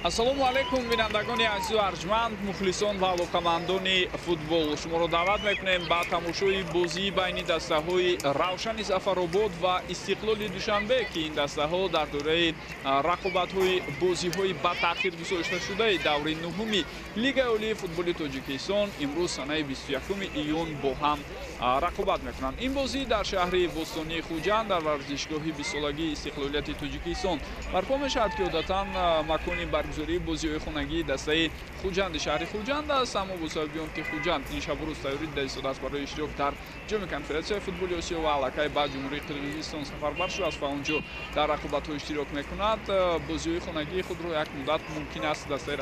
Ассалому алайкум, бинандагони азизу арҷманд, мухлисон ва алоқамандони футбол. Шуморо даъват мекунем ба тамошои бозии байни дастаҳои Равшани Зафаробод ва Истиқлоли Душанбе, ки ин дастаҳо дар доираи рақобатҳои бозиҳои ба таъхир гузошташудаи даври нуҳуми Лигаи олии футболи Тоҷикистон имрӯз санаи 21 июн бо ҳам рақобат мекунанд. Ин бозӣ дар шаҳри бостонии Хуҷанд дар варзишгоҳи бистсолагии истиқлолияти Тоҷикистон барпо мешавад, ки одатан макони баргузории бозиҳои хонагии дастаи Хуҷанди шаҳри Хуҷанд аст. Аммо бо сабаби он ки Хуҷанд ин шабу рӯз тайёрӣ дида истодааст барои иштирок дар Ҷоми Конфедератсияи футболи Осиё ва аллакай ба Ҷумҳурии Қирғизистон сафарбар шудааст ва онҷо дар рақобатҳо иштирок мекунад, бозиҳои хонагии худро як муддат мумкин аст дастаи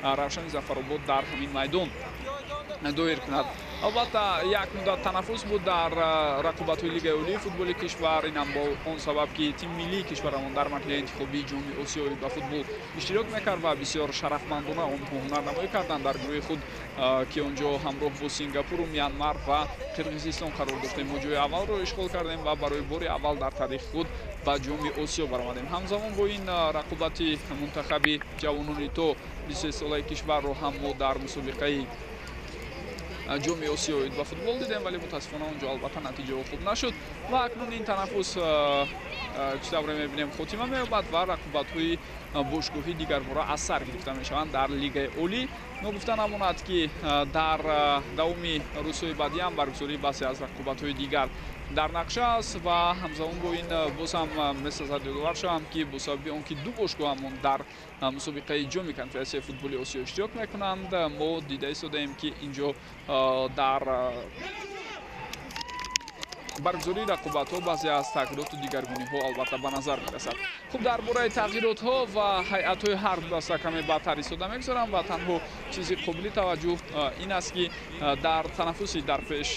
Равшани Зафаробод дар ҳамин майдон доир кунад. Албатта, як муддат танаффус буд дар рақобатҳои Лигаи олии футболи кишвар. Инам бо он сабаб, ки тими миллии кишварамон дар марҳилаи интихобии Ҷоми Осиёи ба футбол иштирок мекард ва бисёр шарафмандона онҳо ҳунарнамоӣ карданд дар гурӯҳи худ, ки он ҷо ҳамроҳ бо Сингапуру, Мянмар ва Қирғизистон қарор доштем. Мо ҷои аввалро ишғол кардем ва барои бори аввал дар таърихи худ ба Ҷоми Осиё баромадем. Ҳамзамон бо ин рақобати мунтахаби ҷавонони то 23-солаи кишварро ҳам мо дар мусобиқаи Ҷоми Осиё оид ба футбол дидем, вале мутаассифона он ҷо албатта натиҷаҳо хуб нашуд ва акнун ин танаффус, чӣ тавре мебинем, хотима меёбад ва рақобатҳои бошгоҳӣ дигарбора аз сар гирифта мешаванд дар Лигаи олӣ. Ногуфта намонад, ки дар давоми рӯзҳои баъдӣ ҳам баргузории басе аз рақобатҳои дигар дар нақша аст ва ҳамзамон бо ин боз ҳам месазад ёдовар шавам, ки бо сабаби он ки ду бошгоҳамон дар мусобиқаи Ҷоми Конфедератсияи футболи Осиё иштирок мекунанд, мо дида истодаем, ки инҷо дар баргузории рақобатҳо баъзе аз тағйироту дигаргуниҳо албатта ба назар мерасад. Хуб, дар бораи тағйиротҳо ва ҳайатҳои ҳар ду даста каме баъдтар истода мегузорам ва танҳо чизи қобили таваҷҷӯҳ ин аст, ки дар танаффуси дар пеш,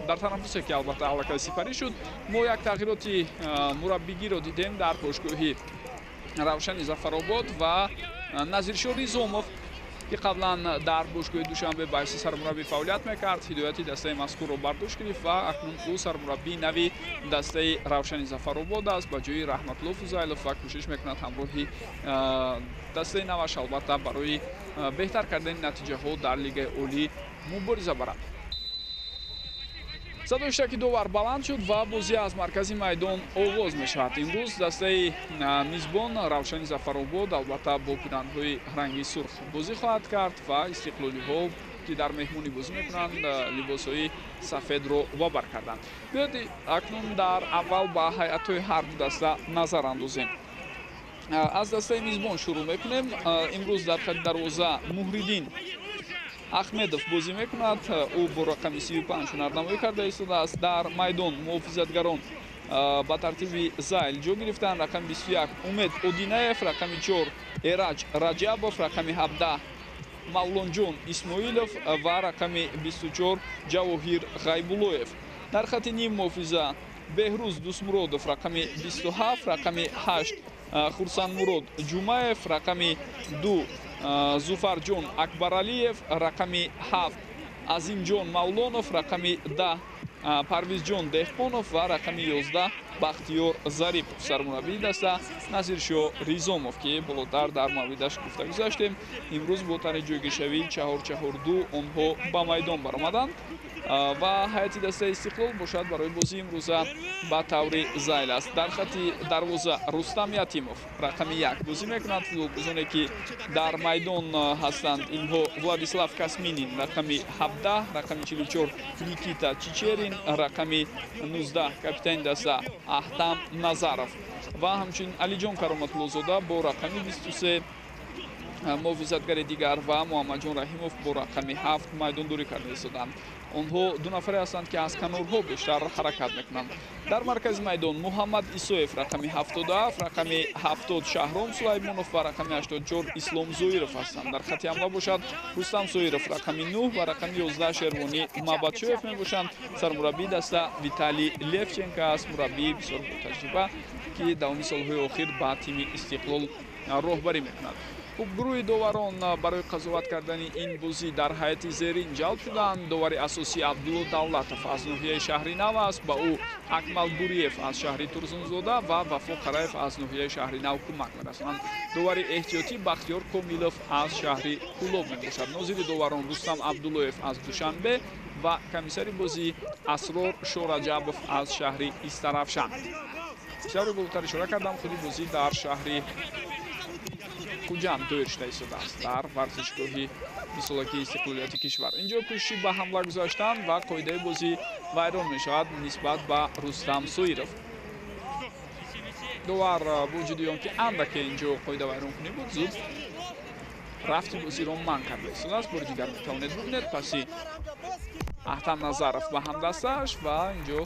дар танаффусе ки албатта аллакай сипарӣ шуд, мо як тағйироти мураббигиро дидем дар бошгоҳи Равшани Зафаробод ва Назиршо Ризомов, ки қаблан дар бошгоҳи Душанбе ба ҳайси сармураббӣ фаъолият мекард, ҳидояти дастаи мазкурро бар дӯш гирифт ва акнун ӯ сармураббии нави дастаи Равшани Зафаробод аст ба ҷои Раҳматулло Фузайлов ва кӯшиш мекунад ҳамроҳи дастаи наваш албатта барои беҳтар кардани натиҷаҳо дар Лигаи олӣ мубориза барад. Садои штаки довар баланд шуд ва бозӣ аз маркази майдон оғоз мешавад. Имрӯз дастаи мизбон Равшани Зафаробод албатта бо пирангҳои ранги сурх бозӣ хоҳад кард ва истиқлолиҳо, ки дар меҳмонӣ бозӣ мекунанд, либосҳои сафедро вобар карданд. Биёед, акнун дар аввал ба ҳайатҳои ҳар ду даста назар андозем. Аз дастаи мизбон шурӯъ мекунем. Имрӯз дар хати дарвоза Муҳриддин Ахмедов бозӣ мекунад. Ӯ бо рақами 35 ҳунарнамоӣ карда истодааст. Дар майдон муҳофизатгарон ба тартиби зайл ҷо гирифтанд: рақами 21 Умед Одинаев, рақами 4 Эраҷ Раҷабов, рақами 17 Мавлонҷон Исмоилов ва рақами 24 Ҷавоҳир Ғайбуллоев. Дар хати ним муҳофиза Беҳрӯз Дустмуродов, рақами 27, рақами 8 Хурсандмурод Ҷумаев, рақами 2 Зуфарҷон Акбаралиев, рақами 7 Азимҷон Мавлонов, рақами 10 Парвизҷон Деҳқонов ва рақами 11 Бахтиёр Зарипов. Сармураббии даста Назиршо Ризомов, ки болотар дар мавридаш гуфта гузаштем, имрӯз бо тарҳи ҷойгиршавии 4-4-2 онҳо ба майдон баромаданд ва ҳайати дастаи Истиқлол бошад, барои бозии имрӯза ба таври зайл аст. Дар хати дарвоза Рустам Ятимов, рақами 1, бозӣ мекунад. Футболбозоне, ки дар майдон ҳастанд, инҳо: Владислав Касминин, рақами 17, рақами 44 Никита Чичерин, рақами 19 капитани даста Аҳтам Назаров ва ҳамчунин Алиҷон Кароматуллозода бо рақами 23, муҳофизатгари дигар, ва Муҳаммадҷон Раҳимов бо рақами 7 майдондорӣ карда истоданд. Онҳо ду нафаре ҳастанд, ки аз канорҳо бештар ҳаракат мекунанд. Дар маркази майдон Муҳаммад Исоев, рақами 77, рақами 70 Шаҳром Сулаймонов ва рақами 84 Ислом Зоиров ҳастанд. Дар хати ҳамла бошад, Рустам Зоиров, рақами 9, ва рақами 11 Шервонӣ Мабатшоев мебошанд. Сармураббии даста Виталий Левченко аст, мураббии бисёр ботаҷриба, ки давоми солҳои охир ба тими Истиқлол роҳбарӣ мекунад. Хуб, гурӯҳи доварон барои қазоват кардани ин бозӣ дар ҳайати зерин ҷалб шуданд. Довари асосӣ Абдулло Давлатов аз ноҳияи шаҳри Нав аст, ба ӯ Акмал Буриев аз шаҳри Турсунзода ва Вафо Қараев аз ноҳияи шаҳри Нав кӯмак мерасонанд. Довари эҳтиётӣ Бахтиёр Комилов аз шаҳри Кӯлоб мебошад. Нозири доварон Рустам Абдуллоев аз Душанбе ва комиссари бозӣ Асрор Шораҷабов аз шаҳри Истаравшан. Чавре болотар ишора кардам, худи бозӣ дар шаҳри Хуҷанд доир шуда истодааст, дар варзишгоҳи бисолагии истиқлолияти кишвар. Инҷо кӯшиши ба ҳамла гузаштан ва қоидаи бозӣ вайрон мешавад нисбат ба Рустам Соиров. Довар бо вуҷуди он ки андаке инҷо қоида вайронкунӣ буд, зуд рафти бозиро манъ карда истодааст. Бори дигар метавонед бубинед паси Аҳтам Назаров ба ҳамдастааш ва инҷо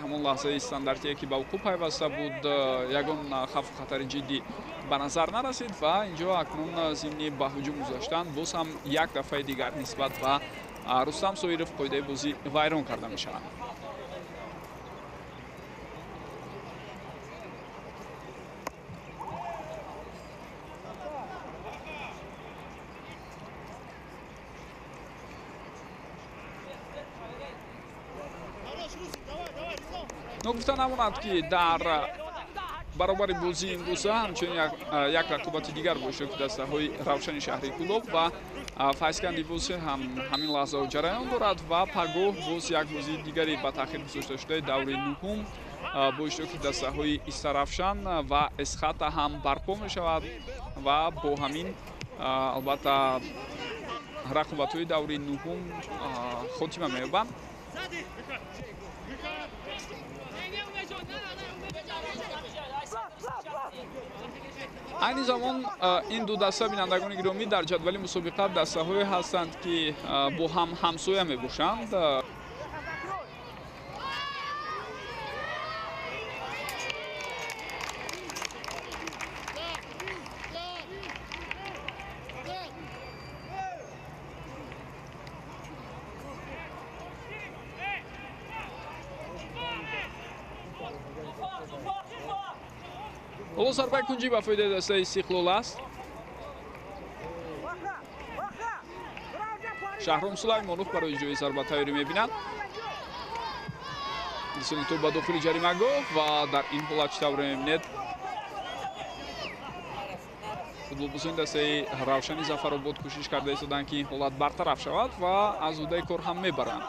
ҳамон лаҳзаи стандартие ки ба вуқӯъ пайваста буд, ягон хавфу хатари ҷиддӣ ба назар нарасид ва инҷо акнун зимни ба ҳуҷум гузаштан боз ҳам як дафъаи дигар нисбат ба Рустам Соиров қоидаи бозӣ вайрон карда мешавад. Ногуфта намонад ки дар баробари бозии имрӯза ҳамчунин як рақобати дигар бо иштироки дастаҳои Равшани шаҳри Кӯлоб ва Файзканди Восеъ ҳам ҳамин лаҳзаҳо ҷараён дорад ва пагоҳ боз як бозии дигаре ба таъхир гузошташудаи даври нуҳум бо иштироки дастаҳои Истаравшан ва Эсхата ҳам барпо мешавад ва бо ҳамин албатта рақобатҳои даври нуҳум хотима меёбанд. Айни замон ин ду даста, бинандагони гиромӣ, дар ҷадвали мусобиқа дастаҳое ҳастанд ки бо ҳам ҳамсоя мебошанд. Ҳоло зарбаи кунҷӣ ба фоидаи дастаи Истиқлол аст. Шаҳром Сулаймонов барои иҷрои зарба тайёрӣ мебинад. Ирсоли тӯб ба дохили ҷаримагоҳ ва дар ин ҳолат чӣ тавре мебинед, футболбозони дастаи Равшани Зафаробод кӯшиш карда истоданд ки ин ҳолат бартараф шавад ва аз ӯҳдаи кор ҳам мебаранд.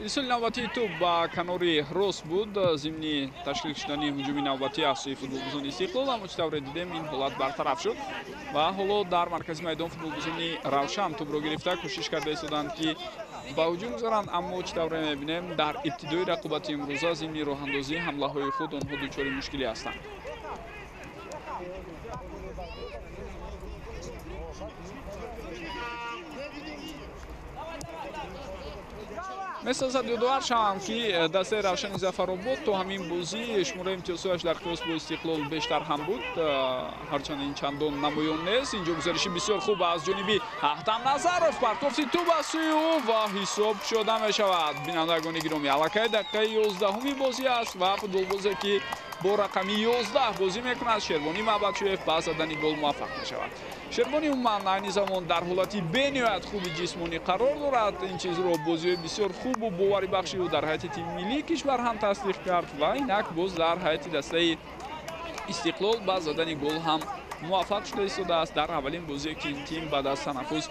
Ирсоли навбатии тӯб ба канори рост буд зимни ташкил шудани ҳуҷуми навбатӣ аз сӯи футболбозони Истиқлол, аммо чӣ тавре дидем ин ҳолат бартараф шуд ва ҳоло дар маркази майдон футболбозони Равшан тӯбро гирифта кӯшиш карда истоданд ки ба ҳуҷум гузаранд, аммо чӣ тавре мебинем дар ибтидои рақобати имрӯза зимни роҳандозии ҳамлаҳои худ онҳо дучори мушкилӣ ҳастанд. Месозад ёдовар шавам ки дастаи Равшани Зафаробод то ҳамин бозӣ шумораи имтиёзҳояш дар қиёс бо Истиқлол бештар ҳам буд, ҳарчанд ин чандон намоён нест. Инҷо гузариши бисёр хуб аз ҷониби Аҳтам Назаров, партофти тӯб аз сӯи ӯ ва ҳисоб шуда мешавад. Бинандагони гиромӣ, аллакай дақиқаи 11-уми бозӣ аст ва футболбозе ки бо рақами 11 бозӣ мекунад, Шервонӣ Маъбадшоев ба задани гол муваффақ мешавад. Шервонӣ умуман айни замон дар ҳолати бениҳоят хуби ҷисмонӣ қарор дорад. Ин чизро бозиҳои бисёр хубу боварибахши ӯ дар ҳайати тими миллии кишвар ҳам тасдиқ кард ва инак боз дар ҳайати дастаи Истиқлол ба задани гол ҳам муваффақ шуда истодааст дар аввалин бозие ки ин тим баъд аз танаффус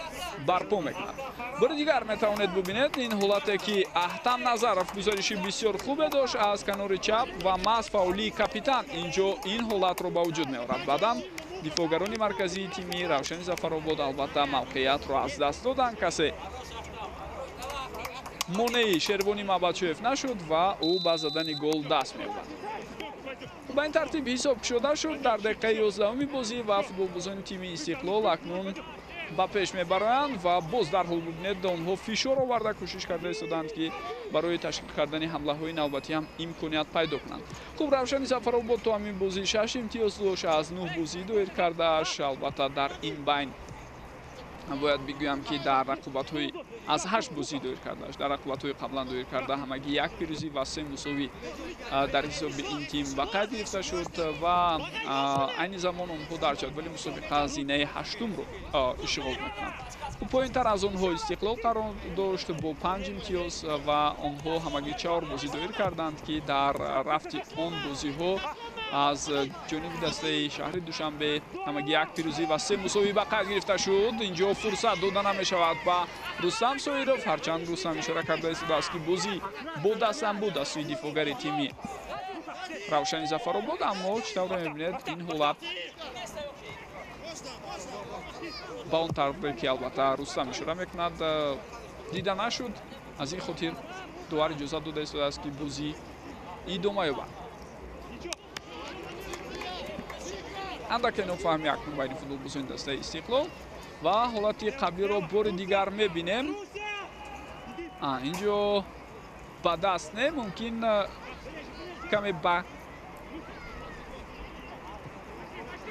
барпо мекунад. Бори дигар метавонед бубинед ин ҳолате ки Аҳтам Назаров гузариши бисёр хубе дошт аз канори чап ва маҳз фаъолии капитан инҷо ин ҳолатро ба вуҷуд меорад. Баъдан дифоъгарони марказии тими Равшани Зафаробод албатта мавқеиятро аз даст доданд, касе монеи Шервонӣ Маъбадшоев нашуд ва ӯ ба задани гол даст меёбад. Ба ин тартиб ҳисоб кушода шуд дар дақиқаи 11-уми бозӣ ва футболбозони тими Истиқлол акнун ба пеш мебароянд ва боз дарҳол бибинед, онҳо фишор оварда кӯшиш карда истоданд, ки барои ташкил кардани ҳамлаҳои навбатӣ ҳам имконият пайдо кунанд. Хуб, Равшани Зафаробод то ҳамин бозӣ 6 имтиёз дошт аз 9 бозӣ доир кардааш. Албатта, дар ин байн бояд бигӯям, ки дар рақобатҳои аз 8 бозӣ доир кардааш, дар рақобатҳои қаблан доир карда ҳамагӣ як пирӯзӣ ва 3 мусовӣ дар ҳисоби ин тим ба қайд гирифта шуд ва айни замон онҳо дар ҷадвали мусобиқа зинаи ҳаштумро ишғол мекунанд. Поинтар аз онҳо Истиқлол қарор дошт бо 5 имтиёз ва онҳо ҳамагӣ 4 бозӣ доир карданд, ки дар рафти он бозиҳо аз ҷониби дастаи шаҳри Душанбе ҳамагӣ як пирӯзӣ ва 3 мусовӣ ба қайд гирифта шуд. Инҷо фурсат дода намешавад ба Рустам Соиров, ҳарчанд Рустам ишора карда истодааст, ки бозӣ бо дастам буд аз сӯи дифоъгари тими Равшани Зафаробод, аммо чӣ тавр мебинед, ин ҳолат ба он тавре ки албатта Рустам ишора мекунад дида нашуд. Аз ин хотир довар иҷозат дода истодааст, ки бозӣ идома ёбад. Андаке нофаҳми акнун байни футболбозони дастаи Истиқлол ва ҳолати қаблиро бори дигар мебинем. Инҷо ба даст не, мумкин каме ба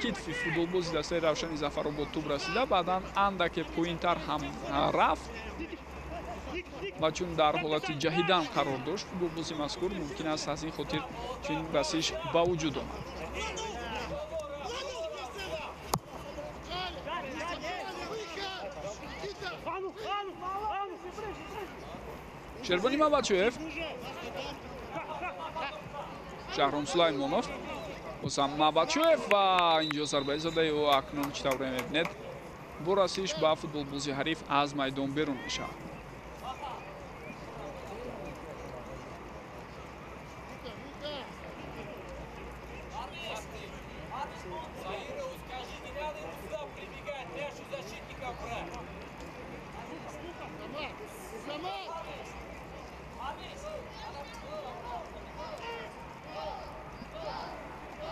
китфи футболбози дастаи Равшани Зафаробод тӯб расида, баъдан андаке поинтар ҳам рафт ва чун дар ҳолати ҷаҳидан қарор дошт футболбози мазкур, мумкин аст аз ин хотир чунин расиш ба вуҷуд омад. Шербони Мабачоев, Шаҳром Сулаймонов, Осам Мабачоев ва инҷо зарбаи задаи ӯ акнун чӣ тавре мебинед, бо расиш ба футболбози ҳариф аз майдон берун мешавад.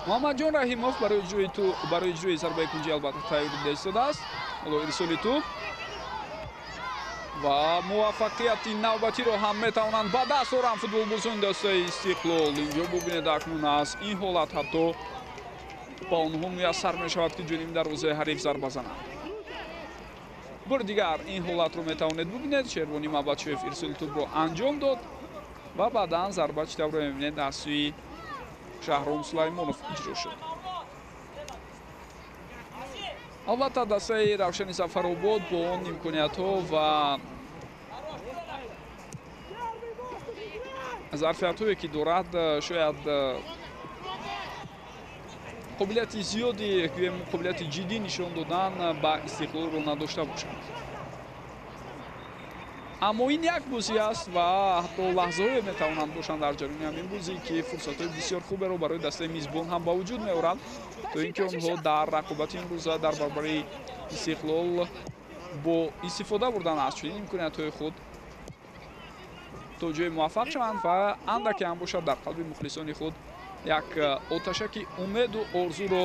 Муҳаммадҷон Раҳимов барои иҷрои зарбаи кунҷӣ албатта тайёр дида истодааст. Ҳоло ирсоли тӯб ва муваффақияти навбатиро ҳам метавонанд ба даст оранд футболбозони дастаи Истиқлол. Инҷо бубинед, акнун аз ин ҳолат ҳатто ба онҳо муяссар мешавад, ки ҷониби дарвозаи ҳариф зарба зананд. Бори дигар ин ҳолатро метавонед бубинед. Шервони Мабачоев ирсоли тӯбро анҷом дод ва баъдан зарба чӣ тавре мебинед аз сӯи Шаҳром Сулаймонов иҷро шуд. Албатта, дастаи Равшани Зафаробод бо он имкониятҳо ва зарфиятҳое ки дорад, шояд қобилияти зиёди, гӯем, қобилияти ҷиддӣ нишон додан ба Истиқлолро надошта бошад. Аммо ин як бозӣ аст ва ҳатто лаҳзаҳое метавонанд бошанд дар ҷараёни ҳамин бозӣ, ки фурсатҳои бисёр хуберо барои дастаи мизбон ҳам ба вуҷуд меоранд, то ин ки онҳо дар рақобати имрӯза дар баробари Истиқлол бо истифода бурдан аз чунин имкониятҳои худ то ҷое муваффақ шаванд ва андаке ҳам бошад дар қалби мухлисони худ як оташаки умеду орзуро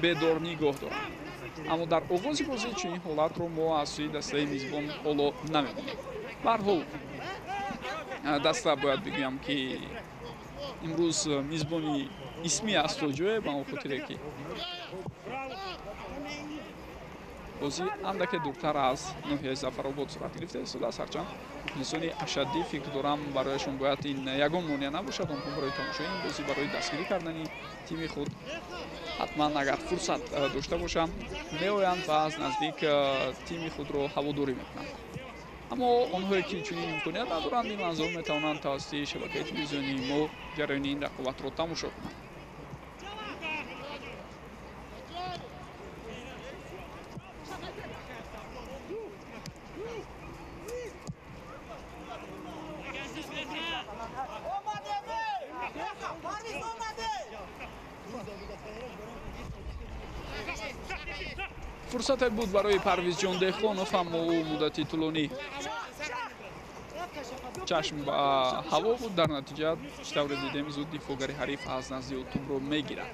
бедор нигоҳ доранд. Аммо дар оғози бозӣ чунин ҳолатро мо аз сӯи дастаи мизбон ҳоло намебинем. Ба ҳар ҳол, даста бояд бигӯям, ки имрӯз мизбони исмӣ аст то ҷое, ба он хотире ки бозӣ андаке дуртар аз ноҳияи Зафаробод сурат гирифта истодааст. Ҳарчанд мухлисони ашаддӣ фикр дорам барояшон бояд ин ягон монеа набошад. Онҳо барои тамошои ин бозӣ, барои дастгирӣ кардани тими худ ҳатман агар фурсат дошта бошанд меоянд ва аз наздик тими худро ҳаводорӣ мекунанд. Аммо онҳое ки чунин имконият надоранд, ин лаҳзаҳо метавонанд тавассути шабакаи телевизионии мо ҷараёни ин рақобатро тамошо кунанд. Фурсате буд барои Парвизҷон Деҳқонов, аммо ӯ муддати тӯлонӣ Чашм ба ҳаво буд, дар натиҷа чӣ тавре дидем, зуд дифоъгари ҳариф аз назди ӯ тӯбро мегирад.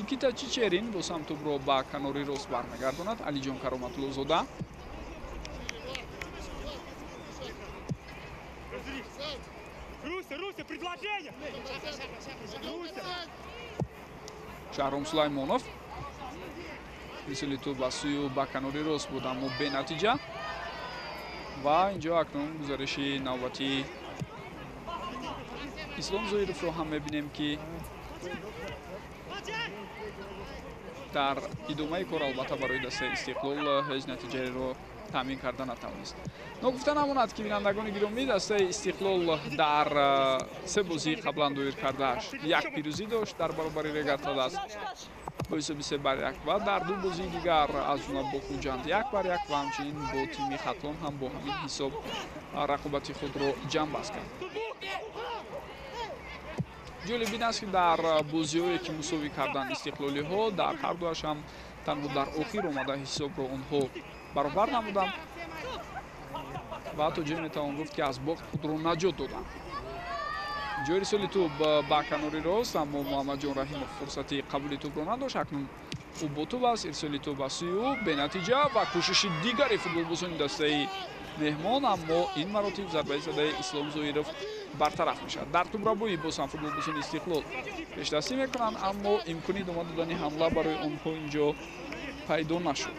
Никита Чичерин боз ҳам тӯбро ба канори рост бармегардонад. Алиҷон Кароматуллозода. Шаҳром Сулаймонов мисли тӯб ба сӯю ба канори рост буд, аммо бенатиҷа. Ва инҷо акнун гузариши навбатии Ислом Зоировро ҳам мебинем, ки дар идомаи кор албатта барои дастаи Истиқлол ҳеҷ натиҷаеро таъмин карда натавонист. Ногуфта намонад, ки бинандагони гиромӣ, дастаи Истиқлол дар се бозии қаблан доир кардааш як пирӯзӣ дошт дар баробари Регар-ТадАЗ бо ҳисоби 3-1 ва дар ду бозии дигар аз ҷумла бо Хуҷанд 1-1 ва ҳамчунин бо тими Хатлон ҳам бо ҳамин ҳисоб рақобати худро ҷамъбаст кард. Ҷолиб ин аст, ки дар бозиҳое ки мусовӣ карданд истиқлолиҳо, дар ҳар дуаш ҳам танҳо дар охир омада ҳисобро онҳо баробар намуданд ва то ҷое метавон гуфт, ки аз бохт худро наҷот доданд. Ҷои рисоли тӯб ба канори рост, аммо Муҳаммадҷон Раҳимов фурсати қабули тӯбро надошт. Акнун ӯ бо тӯб аст, ирсоли тӯб ба сӯи ӯ бенатиҷа ва кӯшиши дигари футболбозони дастаи меҳмон, аммо ин маротиб зарбаи задаи Ислом Зоиров бартараф мешавад. Дар тӯбрабоӣ боз ҳам футболбозони Истиқлол пешдастӣ мекунанд, аммо имкони идома додани ҳамла барои онҳо инҷо пайдо нашуд.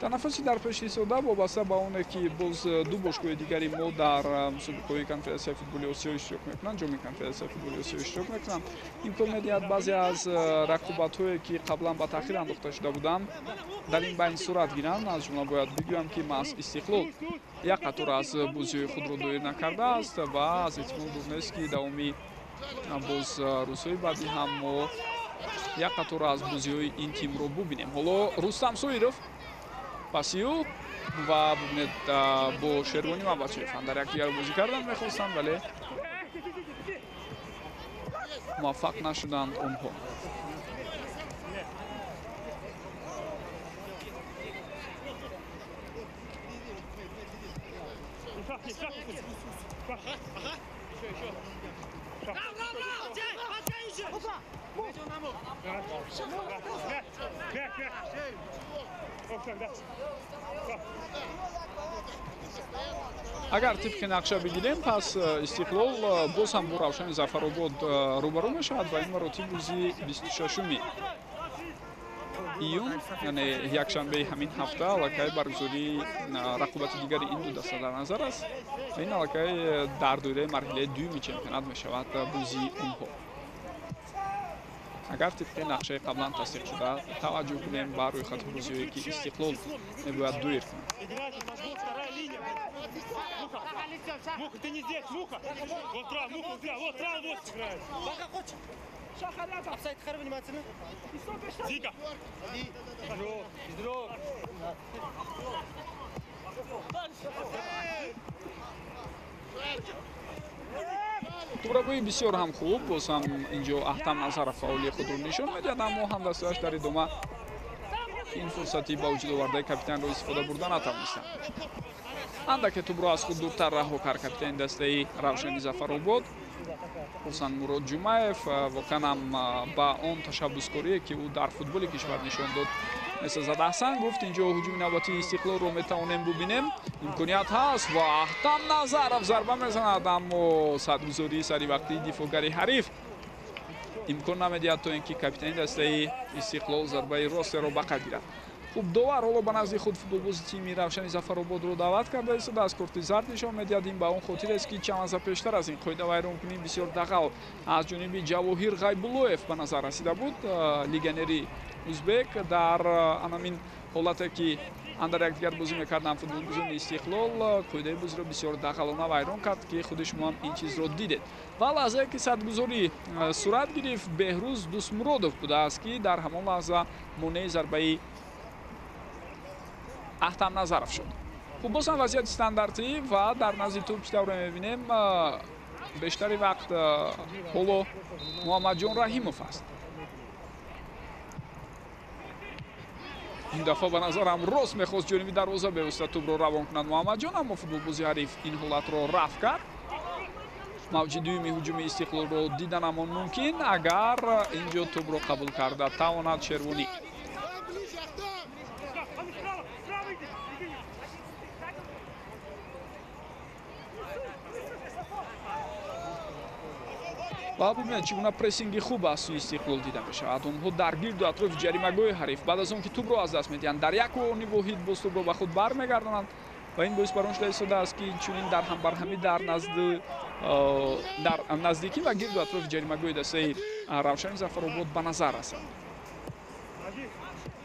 Танаффуси дар пеши истода вобаста ба оне, ки боз ду бошгоҳи дигари мо дар мусобиқаҳои Конфедератсияи футболи Осиё иштирок мекунанд, ҷоми Конфедератсияи футболи Осиё иштирок мекунанд, имкон медиҳад баъзе аз рақобатҳое, ки қаблан ба таъхир андохта шуда буданд, дар ин байн сурат гиранд. Аз ҷумла бояд бигӯям, ки маҳз Истиқлол як қатор аз бозиҳои худро доир накардааст ва аз эҳтимол дур нест, ки давоми боз рӯзҳои баъдӣ ҳам мо як қатор аз бозиҳои ин тимро бубинем. Ҳоло Рустам Соиров пасиу ва бубинед, бо Шервони Мамбачиев дар якдигар бозӣ кардан мехостанд, вале муваффақ нашуданд онҳо. Агар тибқи нақша бигирем, пас Истиқлол боз ҳам бо Равшани Зафаробод рӯбарӯ мешавад ва ин маротиб рӯзи 26 июн, яъне якшанбеи ҳамин ҳафта, аллакай баргузории рақобати дигари ин ду даста дар назар аст ва ин аллакай дар доираи марҳилаи дуюми чемпионат мешавад бозии онҳо. Агар тибқи нақшаи қаблан тасдиқ шуда таваҷҷӯҳ кунем ба рӯйхати бозиҳое, ки Истиқлол мебояд доир кунад. Тӯбрабоӣ бисёр ҳам хуб, боз ҳам инҷо Аҳтам Назаров фаъолии худро нишон медиҳад, аммо ҳамдастааш дар идома ин фурсати ба вуҷуд овардаи капитанро истифода бурда натавонистанд. Андаке тӯбро аз худ дуртар раҳо кард капитани дастаи Равшани Зафаробод Хурсанд Мурод Ҷумаев. Воқеан ҳам ба он ташаббускорие, ки ӯ дар футболи кишвар нишон дод, месазад. Аҳсан гуфт, инҷо ҳуҷуми навбатии Истиқлолро метавонем бубинем, имконият ҳаст ва Аҳтам Назаров зарба мезанад, аммо садгузории саривақтии дифоъгари ҳариф имкон намедиҳад, то ин ки капитани дастаи Истиқлол зарбаи ростеро ба қайд гирад. Хуб, довар ҳоло ба назди худ футболбози тими Равшани Зафарободро даъват карда истода, аз корти зард нишон медиҳад. Ин ба он хотир аст, ки чанд лаҳза пештар аз ин қоидавайронкунӣ бисёр дағал аз ҷониби Ҷавоҳир Ғайбуллоев ба назар расида буд. Легионери узбек дар анамин Ҳолате ки андар якдигар бозӣ мекарданд футболбозони Истиқлол, қоидаи бозиро бисёр дағалона вайрон кард, ки худи шумо ҳам ин чизро дидед. Ва лаҳзае ки садгузорӣ сурат гирифт, Беҳрӯз Дӯстмуродов будааст, ки дар ҳамон лаҳза монеи зарбаи Аҳтам Назаров шуд. Хуб, боз ҳам вазъияти стандартӣ ва дар назди тӯб чӣ тавре мебинем, бештари вақт ҳоло Муҳаммадҷон Раҳимов аст. Ин дафъа ба назарам рост мехост ҷониби дарвоза бевосита тӯбро равон кунад Муҳаммадҷон, аммо футболбози ҳариф ин ҳолатро рафт кард. Мавҷи дуюми ҳуҷуми Истиқлолро диданамон мумкин, агар инҷо тӯбро қабул карда тавонад Шервонӣ. Ва бубинед, чӣ гуна прессинги хуб аз сӯи Истиқлол дида мешавад. Онҳо дар гирду атрофи ҷаримагоҳи ҳариф баъд аз он ки тӯбро аз даст медиҳанд, дар як они воҳид боз тӯбро ба худ бармегардонанд ва ин боис бар он шуда истодааст, ки чунин дар ҳамбарҳамӣ дар наздикӣ ва гирду атрофи ҷаримагоҳи дастаи Равшани Зафаробод ба назар расад.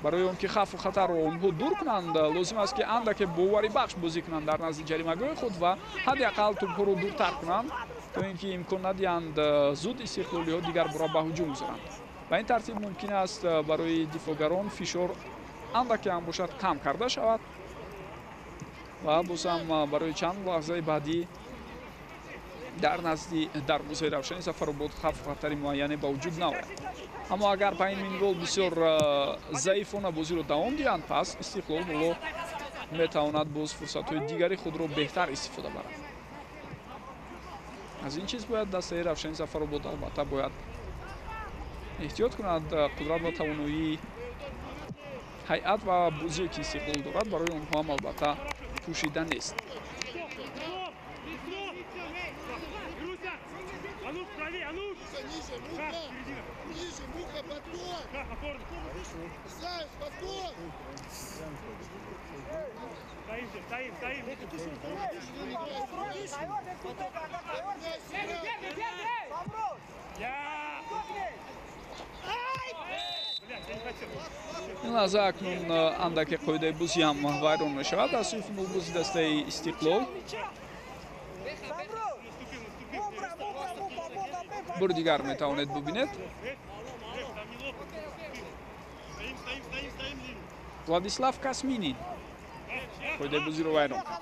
Барои он ки хавфу хатарро онҳо дур кунанд, лозим аст, ки андаке боварибахш бозӣ кунанд дар назди ҷаримагоҳи худ ва ҳадди ақал тӯбҳоро дуртар кунанд, то ин ки имкон надиҳанд зуд истиқлолиҳо дигар бора ба ҳуҷум гузоранд. Ба ин тартиб мумкин аст барои дифоъгарон фишор андаке ҳам бошад кам карда шавад ва боз ҳам барои чанд лаҳзаи баъдӣ дар назди дарвозаи Равшани Зафаробод хавфу хатари муайяне ба вуҷуд наояд. Аммо агар ба ин минвол бисёр заифона бозиро давом диҳанд, пас Истиқлол ҳоло метавонад боз фурсатҳои дигари худро беҳтар истифода барад. Аз ин чиз бояд дастаи Равшани Зафаробод албатта бояд эҳтиёт кунад. Қудрат ва тавоноии ҳайат ва бозие ки Истиқлол дорад, барои онҳо ҳам албатта пӯшида нест. Ин лаҳза акнун андаке қоидаи бозӣ ҳам вайрон мешавад аз сӯи футболбози дастаи Истиқлол. Бори дигар метавонед бубинед. Владислав Касминин қоидаи бозиро вайрон кард.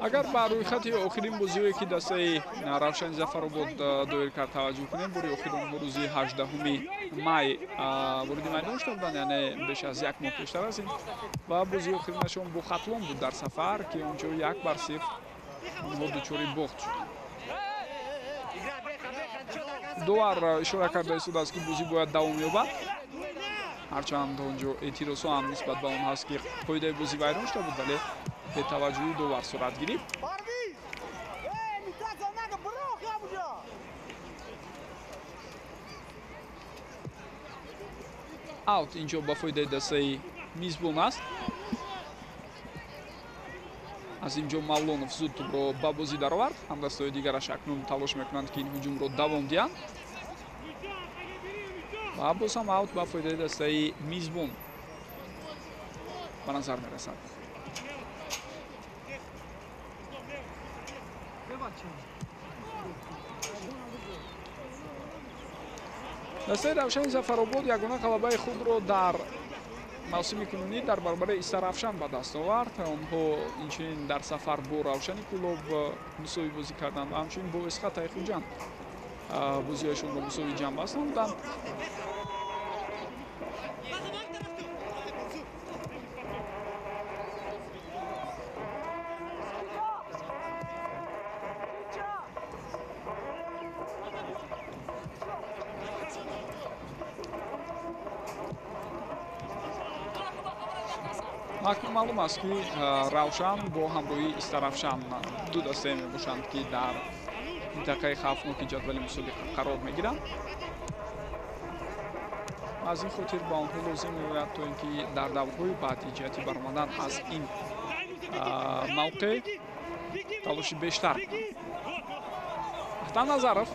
Агар ба рӯйхати охирин бозиҳое ки дастаи Равшани Зафаробод доир кард таваҷҷӯҳ кунем, бори охир онҳо рӯзи 18 май вориди майдон шуда буданд, яъне беш аз як моҳ пештар аз ин, ва бозии охиринашон бо Хатлон буд дар сафар, ки онҷо 1-0 онҳо дучори бохт шуданд. Довар ишора карда истодааст, ки бозӣ бояд давом ёбад, ҳарчанд онҷо эътирозҳо ҳам нисбат ба он ҳаст, ки қоидаи бозӣ вайрон шуда буд, вале бетаваҷҷӯҳи довар сурат гирифт. Аут инҷо ба фоидаи дастаи мизбон аст. Аз инҷо Мавлонов зуд тӯбро ба бозӣ даровард. Ҳамдастаҳои дигараш акнун талош мекунанд, ки ин ҳуҷумро давом диҳанд. Ва боз ҳам аут ба фоидаи дастаи мизбон ба назар мерасад. Дастаи Равшани Зафаробод ягона ғалабаи худро дар мавсими кунунӣ дар баробари Истаравшан ба даст овард. Онҳо инчунин дар сафар бо Равшани Кӯлоб мусовӣ бозӣ карданд ва ҳамчунин бо Эсхатаи Хуҷанд бозиҳояшонро мусовӣ ҷамъбаст намуданд. Акнун маълум аст, ки Равшан бо ҳамроҳии Истаравшан ду дастае мебошанд, ки дар минтақаи хавфноки ҷадвали мусобиқа қарор мегиранд. Аз ин хотир ба онҳо лозим меояд, то ин ки дар даврҳои баъдӣ ҷиҳати баромадан аз ин мавқеъ талоши бештар кунанд. Ахтам Назаров,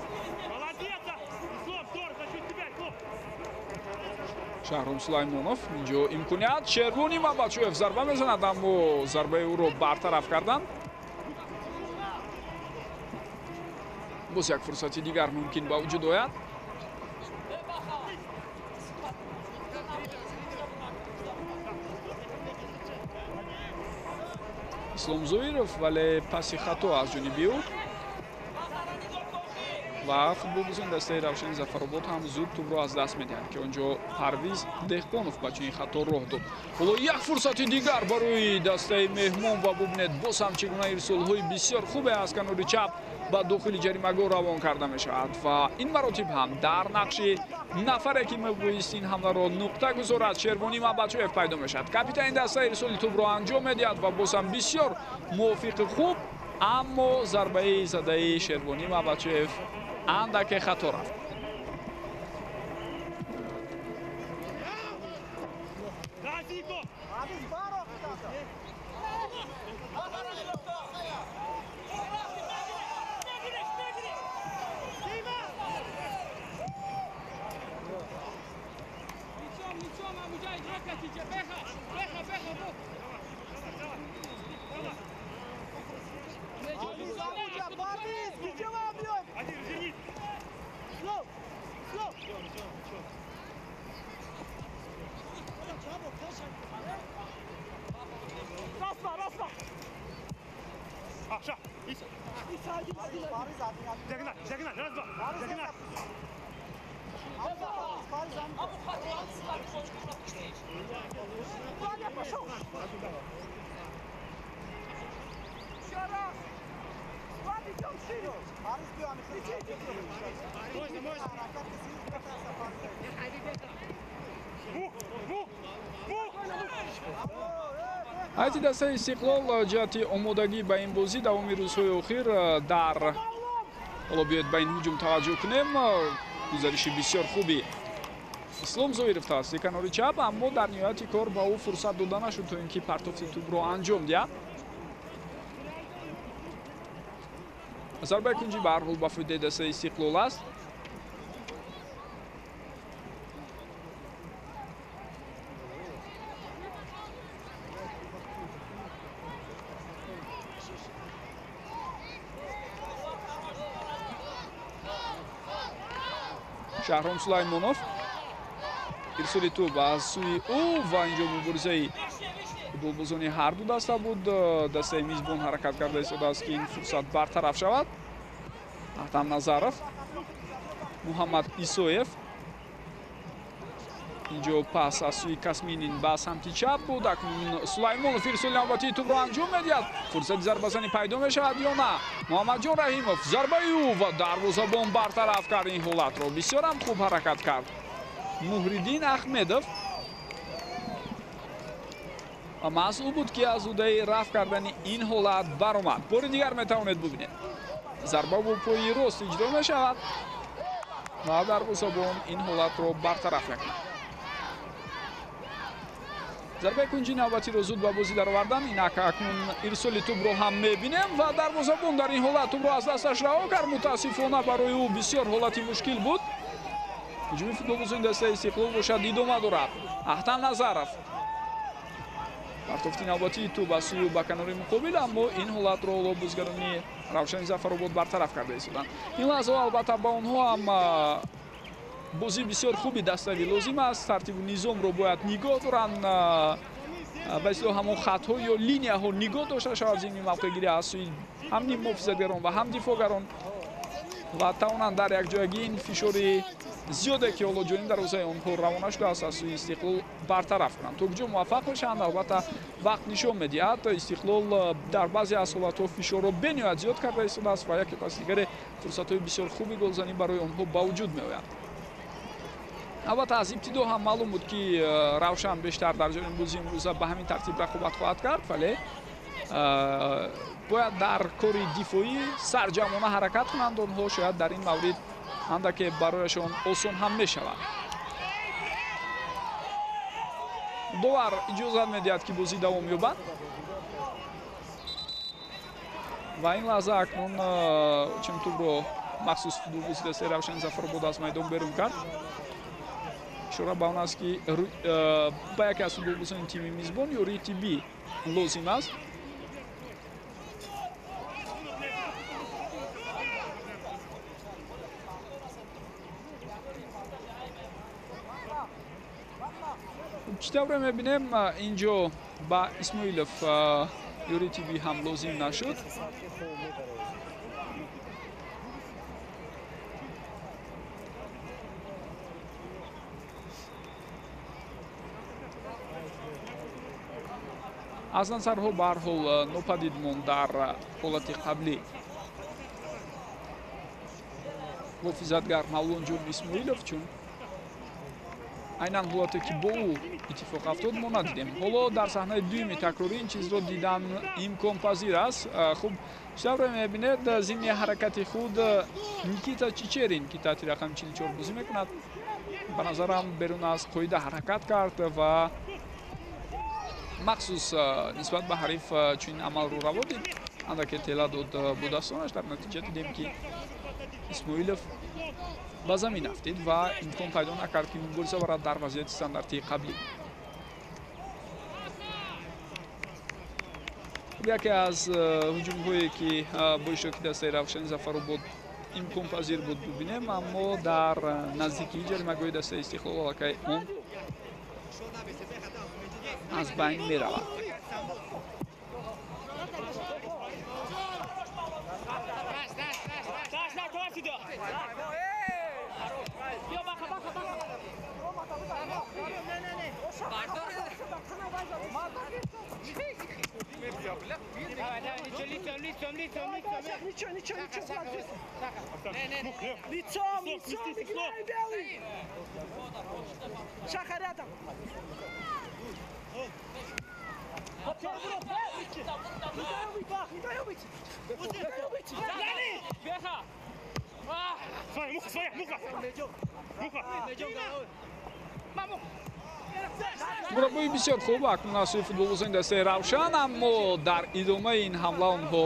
Шаҳром Сулаймонов, инҷо имконият, Шервони Мабачоев зарба мезанад, аммо зарбаи ӯро бартараф карданд. Боз як фурсати дигар мумкин ба вуҷуд ояд. Ислом Зоиров, вале паси хато аз ҷониби ӯ ва футболбозони дастаи Равшани Зафаробод ҳам зуд тӯбро аз даст медиҳанд, ки он ҷо Парвиз Деҳқонов ба чунин хато роҳ дод. Ҳоло як фурсати дигар барои дастаи меҳмон ва бубинед боз ҳам чӣ гуна ирсолҳои бисёр хубе аз канори чап ба дохили ҷаримагоҳ равон карда мешавад ва ин маротиб ҳам дар нақши нафаре, ки мебоист ин ҳамларо нуқта гузорад, Шервони Мабачоев пайдо мешавад. Капитани даста ирсоли тӯбро анҷом медиҳад ва боз ҳам бисёр мувофиқи хуб, аммо зарбаи задаи Шервони Мабачоев андаке хато рафт. Ҳайати дастаи Истиқлол ҷиҳати омодагӣ ба ин бозӣ давоми рӯзҳои охир дар ҳоло биёед ба ин ҳуҷум таваҷҷӯҳ кунем. Гузариши бисёр хуби Ислом Зоиров тавассути канори чап, аммо дар ниҳояти кор ба ӯ фурсат дода нашуд, то ин ки партофти тӯбро анҷом диҳад. Зарбаи кунҷӣ ба ҳар ҳол ба фоидаи дастаи Истиқлол аст. Шаҳром Сулаймонов, ирсоли тӯб аз сӯи ӯ ва инҷо муборизаи футболбозони ҳар ду даста буд. Дастаи мизбон ҳаракат карда истодааст, ки ин фурсат бартараф шавад. Ахтам Назаров, Муҳаммад Исоев, инҷо пас аз сӯи Касминин ба самти чап буд. Акнун Сулаймонов ирсоли навбатии тӯбро анҷом медиҳад. Фурсати зарбазанӣ пайдо мешавад ё на? Муҳаммадҷон Раҳимов, зарбаи ӯ ва дарвозабон бартараф кард ин ҳолатро. Бисёрам хуб ҳаракат кард Муҳриддин Аҳмедов. Ва маҳз ӯ буд, ки аз ӯдаи рафт кардани ин ҳолат баромад. Бори дигар метавонед бубинед. Зарба бо пои рост иҷро мешавад ва дарвозабон ин ҳолатро бартараф мекунад. Зарбаи кунҷи навбатиро зуд ба бозӣ даровардан. Инак акнун ирсоли тӯбро ҳам мебинем ва дарвозабон дар ин ҳолат тӯбро аз дасташ раҳо кард. Мутаассифона барои ӯ бисёр ҳолати мушкил буд. Ҳуҷуми футболбозони дастаи Истиқлол бошад идома дорад. Ахтам Назаров, партофти навбатии тӯб аз сӯи ӯ ба канори муқобил, аммо ин ҳолатро ҳоло бозигарони Равшани Зафаробод бартараф карда истоданд. Ин лаҳзаҳо албатта ба онҳо ҳам бозии бисёр хуби даставӣ лозим аст. Тартибу низомро бояд нигоҳ доранд, ба истилоҳ ҳамон хатҳо ё линияҳо нигоҳ дошта шавад зимни мавқеъгирӣ аз сӯи ҳам муҳофизатгарон ва ҳам дифоъгарон ва тавонанд дар якҷоягӣ ин фишори зиёде, ки ҳоло ҷониб дарвозаи онҳо равона шудааст, аз сӯи Истиқлол бартараф кунанд. То куҷо муваффақ мешаванд, албатта вақт нишон медиҳад. Истиқлол дар баъзе аз ҳолатҳо фишорро бениҳоят зиёд карда истодааст ва яке пас дигаре фурсатҳои бисёр хуби голзанӣ барои онҳо ба вуҷуд меояд. Албатта, аз ибтидо ҳам маълум буд, ки Равшан бештар дар ҷониби бозии имрӯза ба ҳамин тартиб рақобат хоҳад кард, вале бояд дар кори дифоӣ сарҷамъона ҳаракат кунанд онҳо. Шояд дар ин маврид андаке барояшон осон ҳам мешавад. Довар иҷозат медиҳад, ки бозӣ давом ёбад ва ин лаҳза акнун чун тӯбро махсус футболбози дастаи Равшани Зафаробод аз майдон берун кард, ишора ба он аст, ки ба яке аз футболбозони тими мизбон ёрии тиббӣ лозим аст. Чӣ тавре мебинем, инҷо ба Исмоилов ёрии тиббӣ ҳам лозим нашуд. Аз назарҳо ба ҳар ҳол нопадид монд дар ҳолати қаблӣ муҳофизатгар Мавлонҷон Исмоилов, чун айнан ҳолате, ки бо ӯ иттифоқ афтод, мо надидем. Ҳоло дар саҳнаи дуюми такрорӣ ин чизро дидан имконпазир аст. Хуб, чӣ тавре мебинед, зимни ҳаракати худ Никита Чичерин, ки таҳти рақами 44 бозӣ мекунад, ба назарам берун аз қоида ҳаракат кард ва махсус нисбат ба ҳариф чунин амалро раво дид, андаке тела дод бо дастонаш. Дар натиҷа дидем, ки Исмоилов ба замин афтид ва имкон пайдо накард, ки мубориза барад дар вазъияти стандартии қаблӣ. Яке аз ҳуҷумҳое, ки бо иштироки дастаи Равшани Зафаробод имконпазир буд бубинем, аммо дар наздикии ҷаримагоҳи дастаи Истиқлол аллакай он аз байн меравад. Лицом, лицом, играй, белый! Шаха рядом! Мураббии бисёр хуб акнун аз сӯи футболбозони дастаи Равшан, аммо дар идомаи ин ҳамла онҳо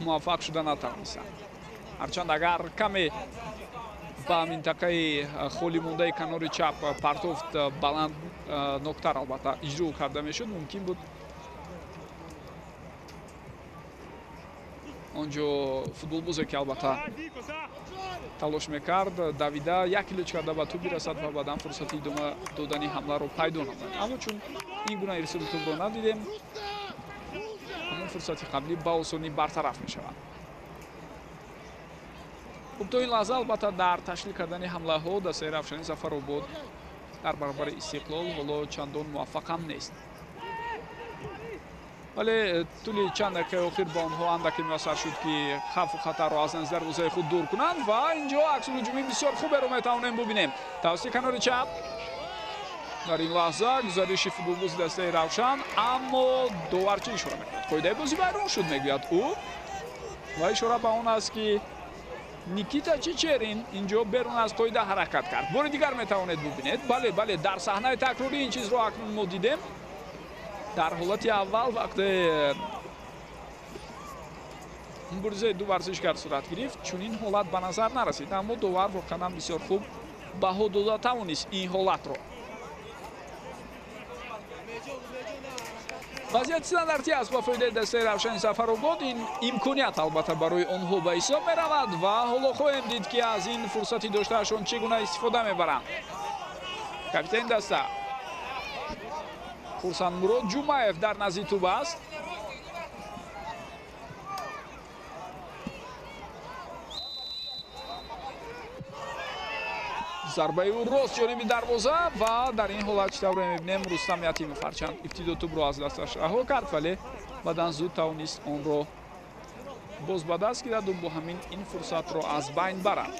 муваффақ шуда натавонистанд. Ҳарчанд агар каме ба минтақаи холӣ мондаи канори чап партофт баланд ноктар албатта иҷро карда мешуд, мумкин буд онҷо футболбозе, ки албатта талош мекард, давида як килоч карда ба тӯб бирасад ва баъдан фурсати идома додани ҳамларо пайдо намояд. Аммо чун ин гуна ирсоли тӯбро надидем, ҳамон фурсати қаблӣ ба осонӣ бартараф мешавад. Хуб, то ин лаҳза албатта дар ташкил кардани ҳамлаҳо дастаи Равшани Зафаробод дар баробари Истиқлол ҳоло чандон муваффақ ҳам нест, вале тӯли чанд дақиқаи охир ба онҳо андаке муяссар шуд, ки хавфу хатарро аз назди дарвозаи худ дур кунанд ва инҷо аксулҳуҷуми бисёр хуберо метавонем бубинем. Тавассути канори чап дар ин лаҳза гузариши футболбози дастаи Равшан, аммо довар чӣ ишора мекунад? Қоидаи бозӣ вайрон шуд, мегӯяд ӯ, ва ишора ба он аст, ки Никита Чичерин инҷо берун аз қоида ҳаракат кард. Бори дигар метавонед бубинед. Бале, бале, дар саҳнаи такрорӣ ин чизро акнун мо дидем. Дар ҳолати аввал вақте муборизаи ду варзишгар сурат гирифт, чунин ҳолат ба назар нарасид, аммо довар воқеан ҳам бисёр хуб баҳо дода тавонист ин ҳолатро. Вазъияти стандартӣ аст ба фоидаи дастаи Равшани Зафаробод. Ин имконият албатта барои онҳо ба ҳисоб меравад ва ҳоло хоҳем дид, ки аз ин фурсати доштаашон чӣ гуна истифода мебаранд. Капитани даста Хурсандмурод Ҷумаев дар назди тӯб аст. Зарбаи ӯ рост ҷониби дарвоза ва дар ин ҳолат чӣ тавре мебинем, Рустам Ятимов ҳарчанд ибтидо тӯбро аз дасташ раҳо кард, вале баъдан зуд тавонист онро боз ба даст гираду бо ҳамин ин фурсатро аз байн барад.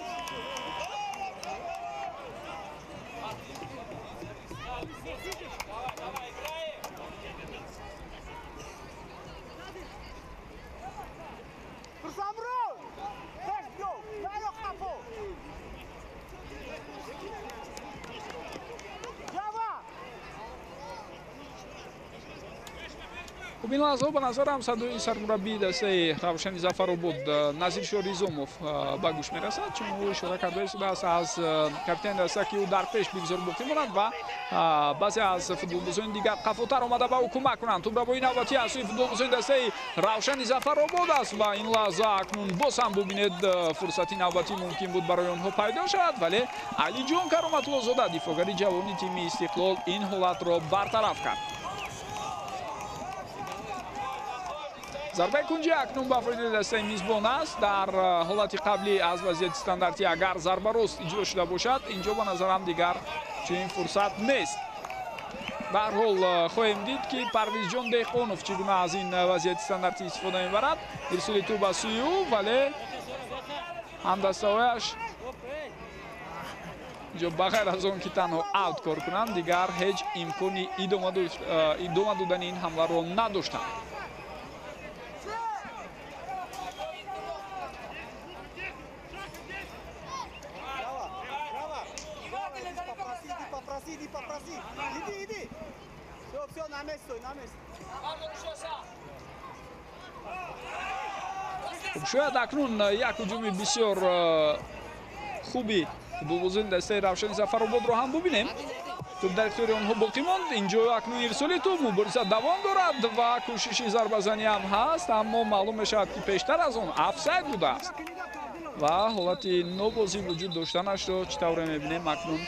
Хуб, ин лаҳзаҳо ба назарам садои сармураббии дастаи Равшани Зафаробод Назиршо Ризомов ба гӯш мерасад, чун ӯ ишора карда истодааст аз капитани даста, ки ӯ дар пеш бигзор боқӣ монад ва баъзе аз футболбозони дигар қафотар омада ба ӯ кӯмак кунанд. Тӯбрабои навбатӣ аз сӯи футболбозони дастаи Равшани Зафаробод аст ва ин лаҳза акнун боз ҳам бубинед, фурсати навбатӣ мумкин буд барои онҳо пайдо шавад, вале Алиҷон Кароматуллозода, дифоъгари ҷавони тими Истиқлол, ин ҳолатро бартараф кард. Зарбаи кунҷӣ акнун ба фоидаи дастаи мизбон аст. Дар ҳолати қаблӣ аз вазъияти стандартӣ агар зарба рост иҷро шуда бошад, инҷо ба назарам дигар чунин фурсат нест. Ба ҳар ҳол хоҳем дид, ки Парвизҷон Деҳқонов чӣ гуна аз ин вазъияти стандартӣ истифода мебарад. Ирсоли тӯб ба сӯи ӯ, вале ҳамдастаҳояш инҷо ба ғайр аз он ки танҳо аут кор кунанд, дигар ҳеҷ имкони идома додани ин ҳамларо надоштанд. Шояд акнун як ҳуҷуми бисёр хуби футболбозони дастаи Равшани Зафарободро ҳам бубинем. Тӯб дар ихтиёри онҳо боқӣ монд. Инҷо акнун ирсоли тӯб, мубориза давом дорад ва кӯшиши зарбазанӣ ҳам ҳаст, аммо маълум мешавад, ки пештар аз он офсайд будааст ва ҳолати нобозӣ вуҷуд доштанашро чӣ тавре мебинем акнун.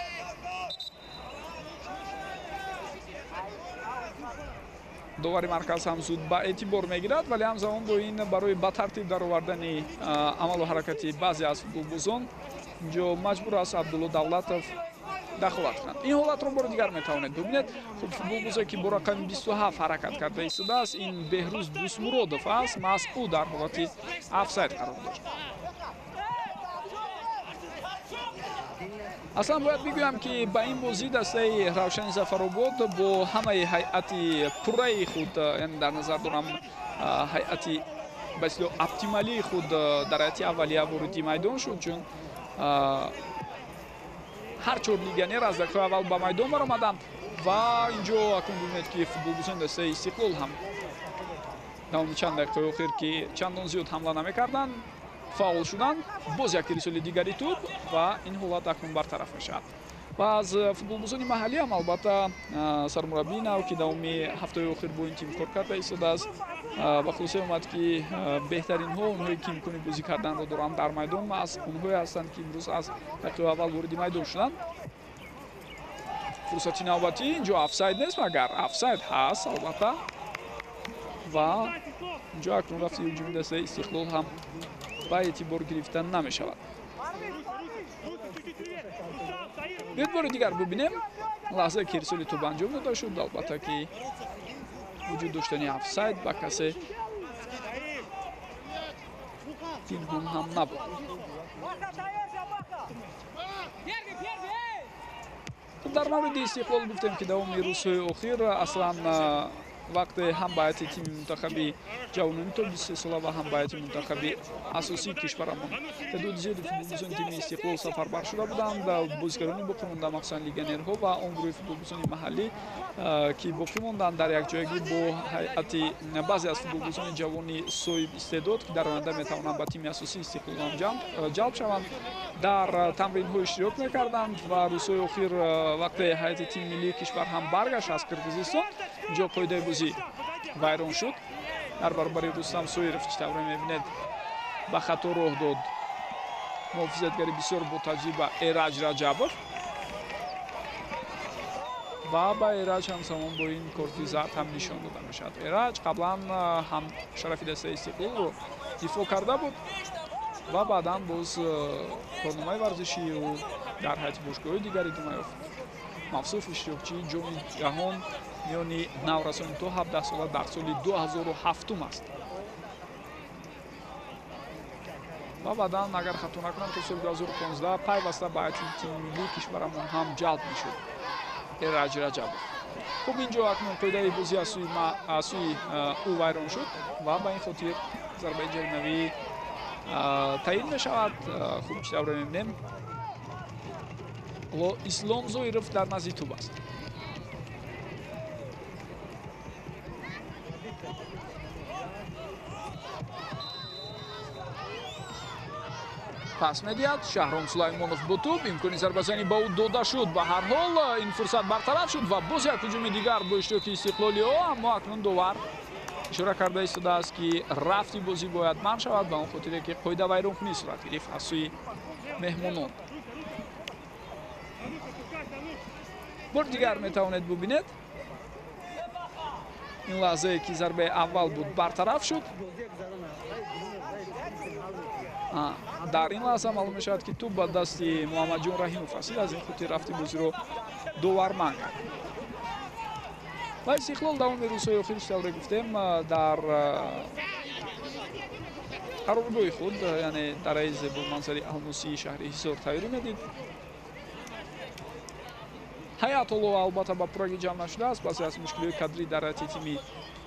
Довари марказ ҳам зуд ба эътибор мегирад, вале ҳамзамон бо ин барои ба тартиб даровардани амалу ҳаракати баъзе аз футболбозон инҷо маҷбур аст Абдулло Давлатов дахолат кунад. Ин ҳолатро бори дигар метавонед бубинед. Хуб, футболбозе ки бо рақами 27 ҳаракат карда истодааст, ин Беҳрӯз Дӯстмуродов аст. Маҳз ӯ дар ҳолати офсайд қарор дошт. Аслан бояд бигӯям, ки ба ин бозӣ дастаи Равшани Зафаробод бо ҳамаи ҳайати пурраи худ, яъне дар назар дорам ҳайати ба истилоҳ оптималии худ, дар ҳайати аввалия вориди майдон шуд, чун ҳар чор легионер аз дақиқаи аввал ба майдон баромаданд ва инҷо акнун бибинед, ки футболбозони дастаи Истиқлол ҳам давоми чанд дақиқаи охир, ки чандон зиёд ҳамла намекарданд, фаъол шуданд. Боз як ирсоли дигари тӯб ва ин ҳолат акнун бартараф мешавад. Ва аз футболбозони маҳаллӣ ҳам албатта сармураббии нав, ки давоми ҳафтаи охир бо ин тим кор карда истодааст, ба хулоса омад, ки беҳтаринҳо, онҳое ки имкони бозӣ карданро доранд дар майдон, маҳз онҳое ҳастанд, ки имрӯз аз дақиқаи аввал вориди майдон шуданд. Фурсати навбатӣ, инҷо офсайд нест, магар офсайд ҳаст албатта, ва инҷо акнун рафти ҳуҷуми дастаи Истиқлол ҳам ба эътибор гирифта намешавад. Биёед бори дигар бубинем лаҳзае ки ирсоли тӯб анҷом дода шуд. Албатта ки вуҷуд доштани офсайд ба касе пинҳон ҳам набуд. Дар мавриди Истиқлол гуфтем, ки давоми рӯзҳои охир аслан вақте ҳам ба ҳайати тими мунтахаби ҷавонони то 23 сола ва ҳам ба ҳайати мунтахаби асосии кишварамон теъдоди зиёди футболбозони тими Истиқлол сафарбар шуда буданд. Бозигарони боқӣ монда, махсусан легионерҳо ва он гурӯҳи футболбозони маҳаллӣ, ки боқӣ монданд, дар якҷоягӣ бо ҳайати баъзе аз футболбозони ҷавони соҳиб истеъдод, ки дар оянда метавонанд ба тими асосии Истиқлол ҳам ҷалб шаванд, дар тамринҳо иштирок мекарданд. Ва рӯзҳои охир вақте ҳайати тими миллии кишвар ҳам баргашт аз Қирғизистон, инҷо қоидаи бозӣ вайрон шуд. Дар баробари Рустам Соиров, чӣ тавре мебинед, ба хато роҳ дод муҳофизатгари бисёр ботаҷриба Эраҷ Раҷабов ва ба Эраҷ ҳамзамон бо ин корти зард ҳам нишон дода мешавад. Эраҷ қаблан ҳам шарафи дастаи Истиқлолро дифоъ карда буд ва баъдан боз корномаи варзишии ӯ дар ҳайати бошгоҳҳои дигар идома ёфт. Мавсуф иштирокчии ҷоми ҷаҳон миёни наврасони то 17 сола дар соли 2007 аст ва баъдан, агар хато накунам, то соли 2015 пайваста ба ҳайати тими миллии кишварамон ҳам ҷалб мешуд Эраҷ Раҷабов. Хуб, инҷо акнун қоидаи бозӣ аз сӯи ӯ вайрон шуд ва ба ин хотир зарбаи ҷаримавӣ таъин мешавад. Хуб, чӣ тавре мебинем, ҳоло Ислом Зоиров дар назди тӯб аст. Пас медиҳад Шаҳром Сулаймонов бо тӯб, имкони зарбазанӣ ба ӯ дода шуд. Ба ҳар ҳол ин фурсат бартараф шуд ва боз як ҳуҷуми дигар бо иштироки Истиқлолиҳо, аммо акнун довар ишора карда истодааст, ки рафти бозӣ бояд манъ шавад ба он хотире ки қоидавайронкунӣ сурат гирифт аз сӯи меҳмонон. Бори дигар метавонед бубинед, ин лаҳзае ки зарбаи аввал буд бартараф шуд. Дар ин лаҳза маълум мешавад, ки тӯб ба дасти Муҳаммадҷон Раҳимов расид, аз ин хотир рафти бозиро довар манъ кард. Ва Истиқлол давоми рӯзҳои охир, чӣ тавре гуфтем, дар қароргоҳи худ, яъне дараи зебоманзари Алмосии шаҳри Ҳисор тайёрӣ медид. Ҳайат ҳоло албатта ба пуррагӣ ҷамъ нашудааст. Баъзе аз мушкилиҳои кадрӣ дар ҳайати тими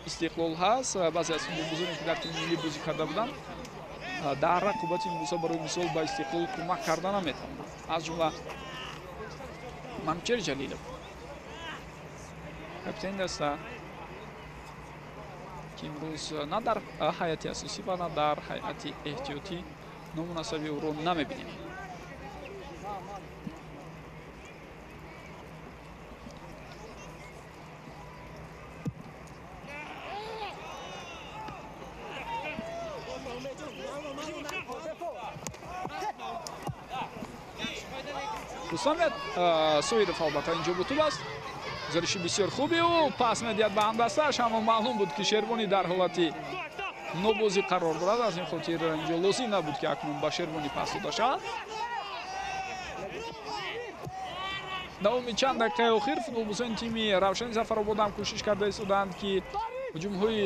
Истиқлол ҳаст. Баъзе аз футболбозоне ки дар тими миллӣ бозӣ карда буданд, дар рақобати имрӯза барои мисол ба Истиқлол кӯмак карда наметавонанд, аз ҷумла Манучер Ҷалилов, капитани даста, ки имрӯз на дар ҳайати асосӣ ва на дар ҳайати эҳтиётӣ номунасаби ӯро намебинем. Рустам Соиров албатта инҷо бо тӯб аст. Гузариши бисёр хуби ӯ, пас медиҳад ба ҳамдастааш, аммо маълум буд, ки Шервонӣ дар ҳолати нобозӣ қарор дорад. Аз ин хотир инҷо лозим набуд, ки акнун ба Шервонӣ пас дода шавад. Давоми чанд дақиқаи охир футболбозони тими Равшани Зафаробод ҳам кӯшиш карда истодаанд, ки ҳуҷумҳои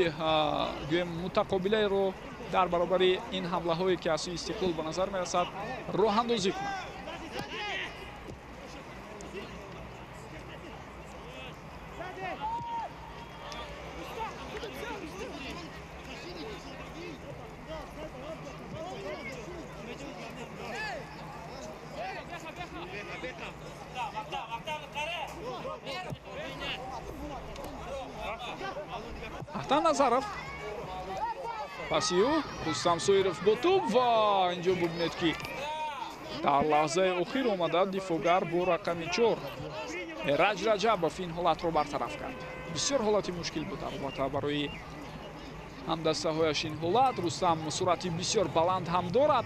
гӯем мутақобилаеро дар баробари ин ҳамлаҳое, ки аз сӯи Истиқлол ба назар мерасад, роҳандозӣ кунанд. Ахтам Назаров, паси ӯ Рустам Соиров бо тӯб ва инҷо бубинед, ки дар лаҳзаи охир омада дифоъгар бо рақами 4 Эраҷ Раҷабов ин ҳолатро бартараф кард. Бисёр ҳолати мушкил буд албатта барои ҳамдастаҳояш ин ҳолат. Рустам суръати бисёр баланд ҳам дорад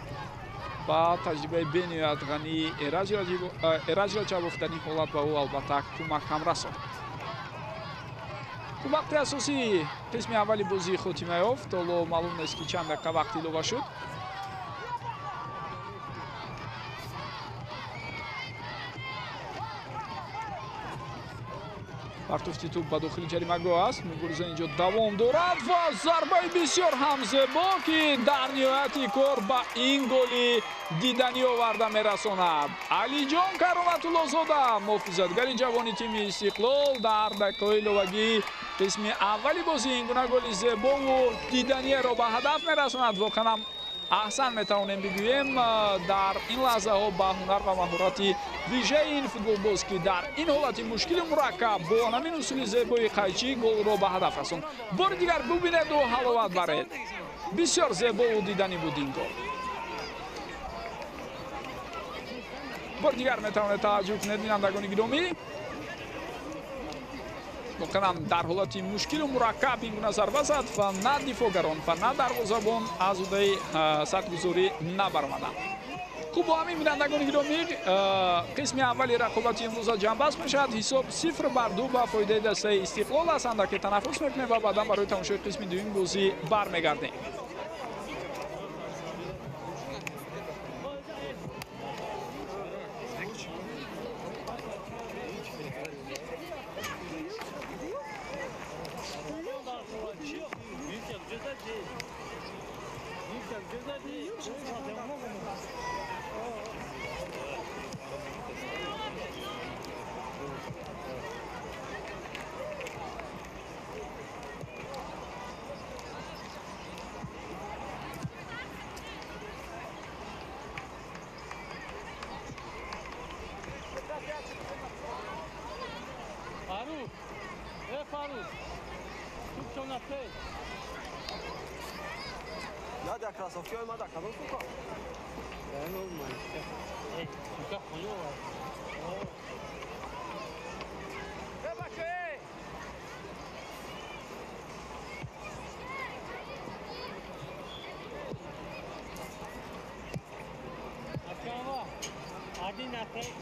ба таҷрибаи бениҳоят ғании Эраҷ Раҷабов дар ин ҳолат ба ӯ албатта кӯмак ҳам расонд. Вақти асосии қисми аввали бозӣ хотима ёфт. Ҳоло маълум нест, ки чанд дақиқа вақт илова шуд. Партофти тӯб ба дохили ҷаримагоҳ аст. Мубориза инҷо давом дорад ва зарбаи бисёр ҳам зебо, ки дар ниҳояти кор ба ин голи диданӣ оварда мерасонад. Алиҷон Кароматуллозода, муҳофизатгари ҷавони тими Истиқлол, дар дақиқаҳои иловагии қисми аввали бозӣ ин гуна голи зебову диданиеро ба ҳадаф мерасонад. Воқеан ҳам аҳсан метавонем бигӯем дар ин лаҳзаҳо ба ҳунар ва маҳорати вижаи ин футболбоз, ки дар ин ҳолати мушкили мураккаб бо ҳамин усули зебои қайчӣ голро ба ҳадаф расонд. Бори дигар бубинеду ҳаловат баред. Бисёр зебову диданӣ буд ин гол. Бори дигар метавонед таваҷҷӯҳ кунед, бинандагони гиромӣ. Воқеан дар ҳолати мушкилу мураккаб ин гуна зарба зад ва на дифоъгарон ва на дарвозабон аз уҳдаи садгузорӣ набаромаданд. Хуб, бо ҳамин, бинандагони гиромӣ, қисми аввали рақобати имрӯза ҷамъбаст мешавад. Ҳисоб 0-2 ба фоидаи дастаи Истиқлол аст. Андаке танаффус мекунем ва баъдан барои тамошои қисми дуюми бозӣ бармегардем. Один на три,